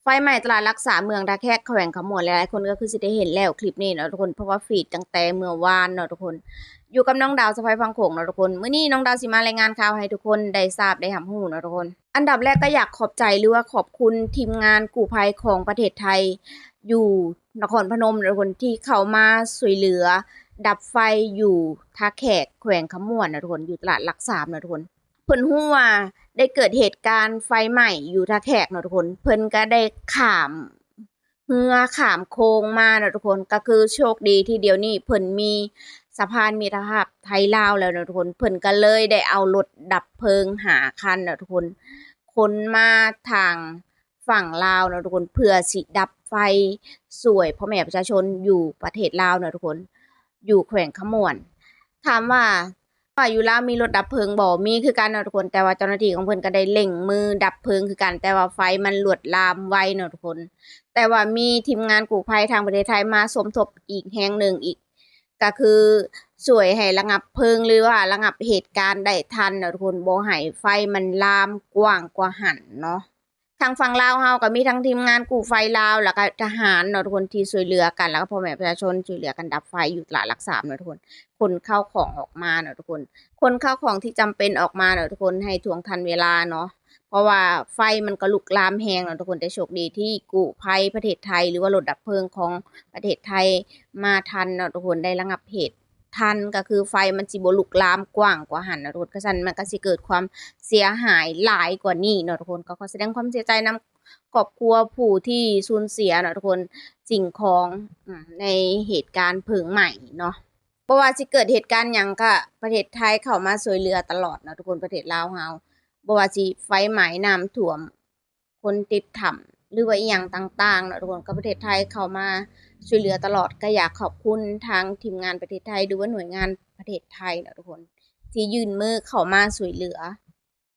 ໄຟໄໝ້ຕະຫຼາດຫຼັກສາມ ເມືອງທ່າແຂກ ແຂວງຄຳມ່ວນ ຫຼາຍໆຄົນກໍຄືຊິໄດ້ເຫັນແລ້ວຄລິບນີ້ເນາະທຸກຄົນ ເພາະວ່າຟີດຕັ້ງແຕ່ເມື່ອວານເນາະທຸກຄົນ. ຢູ່ກັບນ້ອງດາວ ສະໄພຝັ່ງໂຂງເນາະທຸກຄົນ. ມື້ນີ້ນ້ອງດາວຊິມາລາຍງານຂ່າວໃຫ້ທຸກຄົນໄດ້ຊາບໄດ້ຮັບຮູ້ເນາະທຸກຄົນ. ອັນດັບແລກກໍຢາກຂອບໃຈ ຫຼືວ່າຂອບຄຸນທີມງານກູ້ໄພຂອງປະເທດໄທ ຢູ່ນະຄອນພະນົມເນາະທຸກຄົນ ທີ່ເຂົ້າມາຊ່ວຍເຫຼືອດັບໄຟຢູ່ທ່າແຂກ ແຂວງຄຳມ່ວນເນາະທຸກຄົນ ຢູ່ຕະຫຼາດຫຼັກສາມເນາະທຸກຄົນ. ເພິ່ນຮູ້ວ່າໄດ້ເກີດເຫດການໄຟໄໝ້ຢູ່ທ່າແຂກເນາະທຸກຄົນ ເພິ່ນກໍໄດ້ຂ້າມເຮືອຂ້າມໂຂງມາເນາະທຸກຄົນ. ກໍຄືໂຊກດີທີ່ດຽວນີ້ເພິ່ນມີສະພານມິດຕະພາບໄທລາວແລ້ວເນາະທຸກຄົນ ເພິ່ນກໍເລີຍໄດ້ເອົາລົດດັບເພີງຫ້າຄັນເນາະທຸກຄົນ ຂົນມາທາງຝັ່ງລາວເນາະທຸກຄົນ ເພື່ອຊິດັບໄຟຊ່ວຍພໍ່ແມ່ປະຊາຊົນຢູ່ປະເທດລາວເນາະທຸກຄົນ ຢູ່ແຂວງຄຳມ່ວນ. ຖາມວ່າ ວ່າຢູ່ລາວມີລົດດັບເພີງບໍ່? ມີຄືກັນເນາະທຸກຄົນ ແຕ່ວ່າເຈົ້າໜ້າທີ່ຂອງເພິ່ນກໍໄດ້ເລັ່ງມືດັບເພີງຄືກັນ ແຕ່ວ່າໄຟມັນລວດລາມໄວເນາະທຸກຄົນ. ແຕ່ວ່າມີທີມງານກູ້ໄພທາງປະເທດໄທມາສົມທົບອີກແຮງໜຶ່ງອີກ ກໍຄືຊ່ວຍໃຫ້ລະງັບເພີງ ຫຼືວ່າລະງັບເຫດການໄດ້ທັນເນາະທຸກຄົນ ບໍ່ໃຫ້ໄຟມັນລາມກວ້າງກວ່າຫັ້ນເນາະ. ທາງຝັ່ງລາວເຮົາກໍມີທັງທີມງານກູ້ໄພລາວ ແລ້ວກໍທະຫານເນາະທຸກຄົນ ທີ່ຊ່ວຍເຫຼືອກັນ ແລ້ວກໍພໍ່ແມ່ປະຊາຊົນຊ່ວຍເຫຼືອກັນດັບໄຟຢູ່ຕະຫຼາດຫຼັກສາມເນາະທຸກຄົນ ຂົນເຂົ້າຂອງອອກມາເນາະທຸກຄົນ ຂົນເຂົ້າຂອງທີ່ຈຳເປັນອອກມາເນາະທຸກຄົນ ໃຫ້ທ່ວງທັນເວລາເນາະ ເພາະວ່າໄຟມັນກໍລຸກລາມແຮງເນາະທຸກຄົນ. ແຕ່ໂຊກດີທີ່ກູ້ໄພປະເທດໄທ ຫຼືວ່າລົດດັບເພີງຂອງປະເທດໄທມາທັນເນາະທຸກຄົນ ໄດ້ລະງັບເຫດ ທັນ ກໍຄືໄຟມັນຊິບໍ່ລຸກລາມກວ້າງກວ່າຫັ້ນເນາະທຸກຄົນ ຄັນຊັ້ນມັນກໍຊິເກີດຄວາມເສຍຫາຍຫຼາຍກວ່ານີ້ເນາະທຸກຄົນ. ກໍຂໍສະແດງຄວາມເສຍໃຈນຳຄອບຄົວຜູ້ທີ່ສູນເສຍເນາະທຸກຄົນ ສິ່ງຂອງ ອາ ໃນເຫດການເພີງໄໝ້ເນາະ. ບໍ່ວ່າຊິເກີດເຫດການຫຍັງ ກໍປະເທດໄທເຂົ້າມາຊ່ວຍເຫຼືອຕະຫຼອດເນາະທຸກຄົນ ປະເທດລາວເຮົາ ບໍ່ວ່າຊິໄຟໄໝ້ ນ້ຳຖ້ວມ ຄົນຕິດຖ້ຳ ຫຼືວ່າອີ່ຫຍັງຕ່າງໆເນາະທຸກຄົນ ກໍປະເທດໄທເຂົ້າມາຊ່ວຍເຫຼືອຕະຫຼອດ. ກໍຢາກຂອບຄຸນທາງທີມງານປະເທດໄທ ຫຼືວ່າໜ່ວຍງານປະເທດໄທເນາະທຸກຄົນ ທີ່ຍື່ນມືເຂົ້າມາຊ່ວຍເຫຼືອ